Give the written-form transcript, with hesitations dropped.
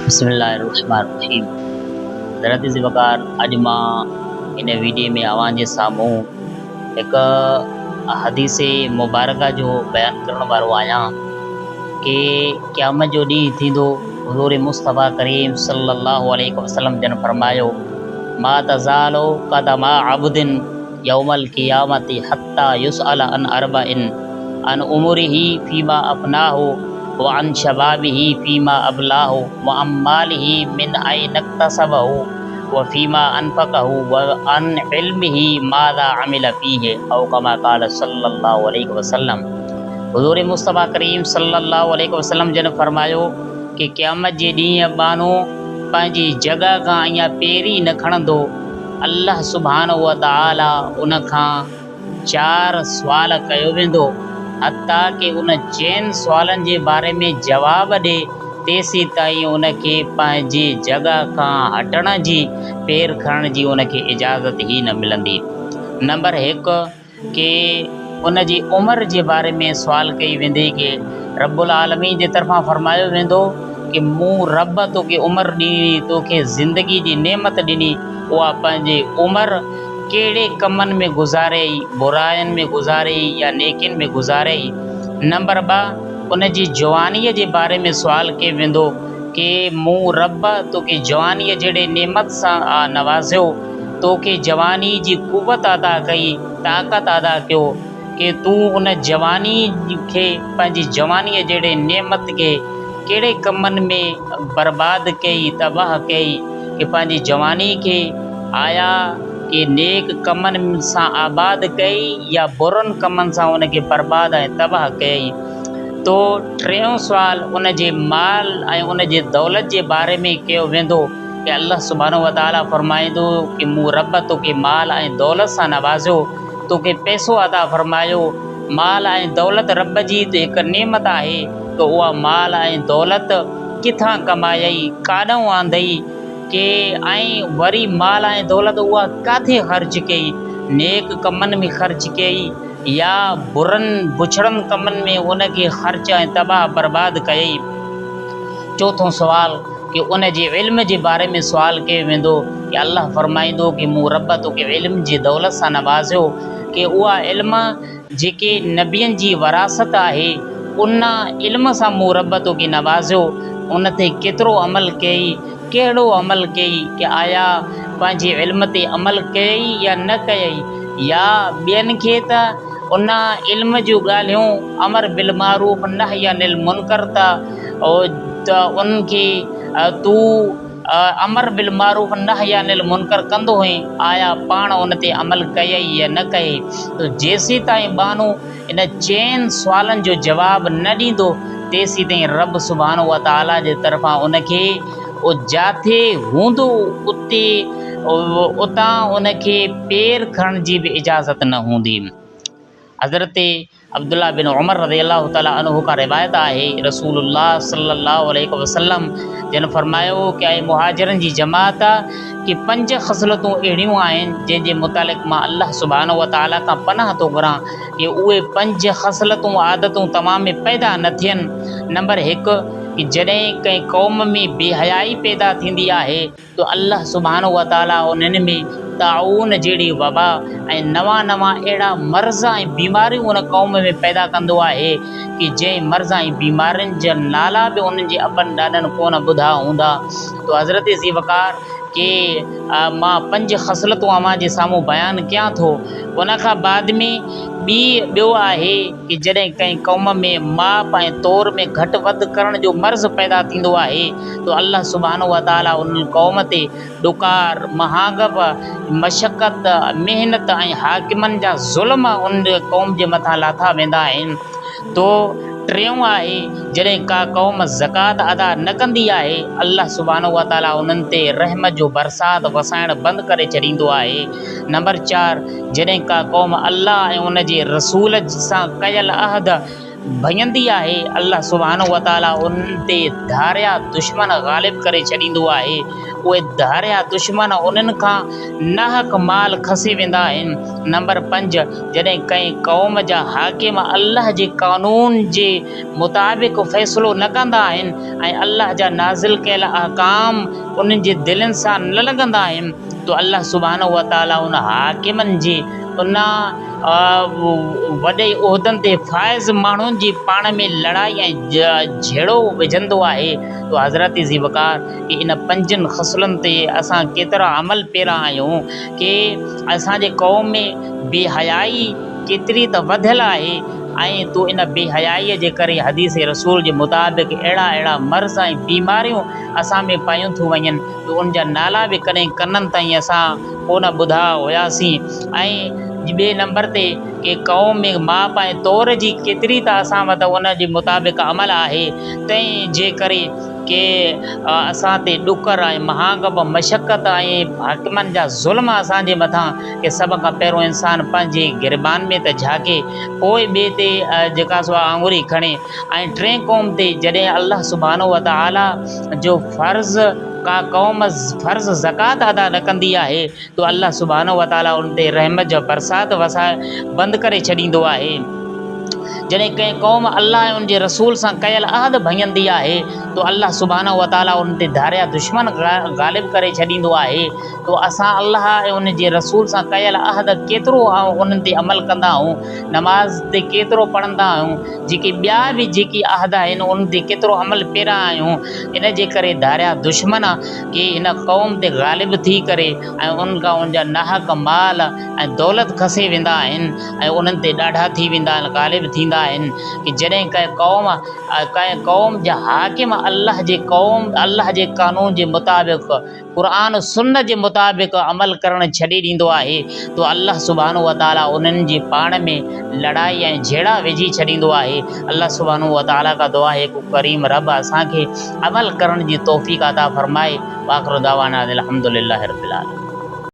بسم الله الرحمٰن الرحيم حضرت ذي وقار اڄ مان ان ويڊيو ۾ اوهان جي سامهون هڪ حديث مبارڪه جو بيان ڪرڻ وارو آهيان ڪي قيامت جو ڏينهن ٿيندو حضور مصطفيٰ ڪريم صلي الله عليه وسلم جن فرمايو ما تزال قدما عبد يوم القيامة حتي يسأل عن اربع عن عمره فيما افناه وعن شبابه فيما ابلاه وعن ماله من اين اڪتسبه وفيما انفقه وعن علمه ماذا عمل فيه او ڪما قال صلي الله عليه وسلم حضور مصطفيٰ ڪريم صلي الله عليه وسلم جن فرمايو ڪي قيامت جي ڏينهن ٻانهو پنهنجي جڳهه کان اڃا پير ئي نه کڻندو الله سبحانه وتعالي ان کان چار سوال ڪيو ويندو، حتيٰ ڪه ان چئن سوالن جي باري ۾ جواب ڏي تيسيتائين ان کي پنهنجي جڳهه کان هٽڻ جي، پير کڻڻ جي ان کي اجازت ئي نه ملندي. نمبر هڪ، ڪه ان جي عمر جي باري ۾ سوال ڪئي ويندي ڪه رب العالمين جي طرفان فرمايو ويندو ڪه مون رب توکي عمر ڏني، توکي زندگي جي نعمت ڏني، اها پنهنجي عمر ڪهڙي ڪمن ۾ گذاريئي، براين ۾ گذاريئي يا نيڪين ۾ گذاريئي؟ نمبر ٻه، ان جي جوانيء جي باري ۾ سوال ڪيو ويندو ڪه مون رب توکي جوانيء جهڙي نعمت سان آ نوازيو، توکي جواني جي قوت عطا ڪئي، طاقت عطا ڪيو ڪه تون ان جواني کي پنهنجي جوانيء جهڙي نعمت کي ڪهڙي ڪمن ۾ برباد ڪيئي، تباهه ڪيئي ڪه پنهنجي جواني کي آيا ڪي نيڪ ڪمن سان آباد ڪيئي يا برن ڪمن سان ان کي برباد ۽ تباهه ڪيئي. تو ٽيون سوال ان جي مال ۽ ان جي دولت جي باري ۾ ڪيو ويندو ڪه الله سبحانه وتعاليٰ فرمائيندو ڪه مون رب توکي مال ۽ دولت سان نوازيو، توکي پئسو عطا فرمايو، مال ۽ دولت رب جي ته هڪ نعمت آهي ته اها مال ۽ دولت ڪٿان ڪمايئي، ڪاڏانهن آندئي، ڪي ۽ وري مال ۽ دولت اها ڪاٿي خرچ ڪيئي، نيڪ ڪمن ۾ خرچ ڪيئي يا برن بڇڙن ڪمن ۾ ان کي خرچ ۽ تباهه برباد ڪيئي. چوٿون سوال ڪي ان جي علم جي باري ۾ سوال ڪيو ويندو ڪي الله فرمائيندو ڪي مون رب توکي علم جي دولت سان نوازيو ڪي اها علم جيڪي نبين جي وراثت آهي ان علم سان مون رب توکي نوازيو ان تي ڪيترو عمل ڪيئي ڪهڙو عمل ڪيئي ڪي آيا پنهنجي علم تي عمل ڪيئي يا نه ڪيئي يا ٻين کي ته ان علم جون ڳالهيون امر بالمعروف نهي عن المنڪر ته ته ان کي تون امر بالمعروف نهي عن المنڪر ڪندو هئين، آيا پاڻ ان تي عمل ڪيئي يا نه ڪيئي؟ ته جيسيتائين ٻانهو ان چئن سوالن جو جواب نه ڏيندو، تيسيتائين رب سبحانه وتعاليٰ جي طرفان ان کي جاٿي هوندو اتي اتان ان کي پير کڻڻ جي به اجازت نه هوندي. حضرت عبدالله بن عمر رضي الله تعالٰي عنه کان روايت آهي، رسول الله صلي الله عليه وسلم جن فرمايو ڪه اي مهاجرن جي جماعت! ڪي پنج خصلتون اهڙيون آهن جنهن جي متعلق مان الله سبحانه وتعالٰي کان پناهه ٿو گهران ڪه اهي پنج خصلتون عادتون توهان ۾ پيدا نه ٿين، نمبر هڪ، ڪه جڏهن ڪنهن قوم ۾ بي حيائي پيدا ٿيندي آهي ته الله سبحانه وتعاليٰ انهن ۾ طاعون جهڙي وبا ۽ نوان نوان اهڙا مرض ۽ بيماريون ان قوم ۾ پيدا ڪندو آهي ڪي جنهن مرض ۽ بيمارين جا نالا به انهن جي ابن ڏاڏن ڪونه ٻڌا هوندا ته حضرت ذي وقار ڪي مان پنج خصلتون اوهان جي سامهون بيان ڪيان ٿو ان کان بعد ۾ ٻي ٻيو آهي ڪي جڏهن ڪنهن قوم ۾ ماپ ۽ تور ۾ گهٽ وڌ ڪرڻ جو مرض پيدا ٿيندو آهي ته الله سبحانه وتعاليٰ ان قوم تي ڏڪار، مهانگپ، مشقت، محنت ۽ حاڪمن جا ظلم ان قوم جي مٿان لاٿا ويندا آهن. تو ٽيون آهي جڏهن ڪا قوم زڪوات ادا نه ڪندي آهي، الله سبحانه وتعاليٰ انهن تي رحمت جو برسات وسائڻ بند ڪري ڇڏيندو آهي. نمبر چار، جڏهن ڪا قوم الله ۽ ان جي رسول سان ڪيل عهد، ڀڃندي آهي، الله سبحانه وتعاليٰ انهن تي ڌاريا دشمن غالب ڪري ڇڏيندو آهي، اهي ڌاريا دشمن انهن کان ناحق مال کسي ويندا آهن. نمبر پنج، جڏهن ڪنهن قوم جا حاڪم الله جي قانون جي مطابق فيصلو نه ڪندا آهن ۽ الله جا نازل ڪيل احڪام انهن جي دلين سان نه لڳندا آهن ته الله سبحانه وتعاليٰ ان حاڪمن جي ان وڏي عهدن تي فائز ماڻهن جي پاڻ ۾ لڙائي ۽ جهيڙو وجهندو آهي ته حضرت ذي وقار ڪي ان پنجن خصلن تي اسان ڪيترا عمل پيرا آهيون ڪي اسان جي قوم ۾ بي حيائي ڪيتري ته وڌيل آهي ۽ تو ان بي حيائي جي ڪري حديث رسول جي مطابق اهڙا اهڙا مرض ۽ بيماريون اسان ۾ پيون ٿيون وڃن جو ان جا نالا به ڪڏهن ڪنن تائين اسان ڪونه ٻڌا هياسين ۽ ٻئي نمبر تي ڪي قوم ۾ ماپ ۽ تور جي ڪيتري ته اسان وٽ ان جي مطابق عمل آهي تنهن جي ڪري ڪي اسان تي ڏڪر ۽ مهانگ به مشقت ۽ حاڪمن جا ظلم اسان جي مٿان ڪي سڀ کان پهريون انسان پنهنجي گريبان ۾ ته جهاڪي پوء ٻئي تي جيڪا سو آڱري کڻي ۽ ٽئين قوم تي جڏهن الله سبحانه وتعاليٰ جو فرض ڪا قوم فرض زڪوات ادا نه ڪندي آهي ته الله سبحانه وتعاليٰ ان تي رحمت جا برسات وسائي بند ڪري ڇڏيندو آهي. جڏهن ڪنهن قوم الله ۽ ان جي رسول سان ڪيل عهد ڀڃندي آهي ته الله سبحانه وتعاليٰ ان تي ڌاريا دشمن غالب ڪري ڇڏيندو آهي ته اسان الله ۽ ان جي رسول سان ڪيل عهد ڪيترو انهن تي عمل ڪندا آهيون، نماز تي ڪيترو پڙهندا آهيون، جيڪي ٻيا به جيڪي عهد آهن انهن تي ڪيترو عمل پيرا آهيون، ان جي ڪري ڌاريا دشمن ڪي هن قوم تي غالب ٿي ڪري ۽ انهن کان ان جا ناحق مال ۽ دولت کسي ويندا آهن ۽ انهن تي ڏاڍا ٿي ويندا آهن غالب ٿيندا آهن ڪي جڏهن ڪنهن قوم ڪنهن قوم جا حاڪم الله جي قوم الله جي قانون جي مطابق قرآن و سنت جي مطابق عمل ڪرڻ ڇڏي ڏيندو آهي ته الله سبحانه وتعالي انهن جي پاڻ ۾ لڙائي ۽ جهيڙا وجهي ڇڏيندو آهي. الله سبحانه وتعالي کان دعا آهي ڪو ڪريم رب اسان کي عمل ڪرڻ جي توفيق عطا فرمائي. واخر دعوانا ان الحمدلله رب العالمين.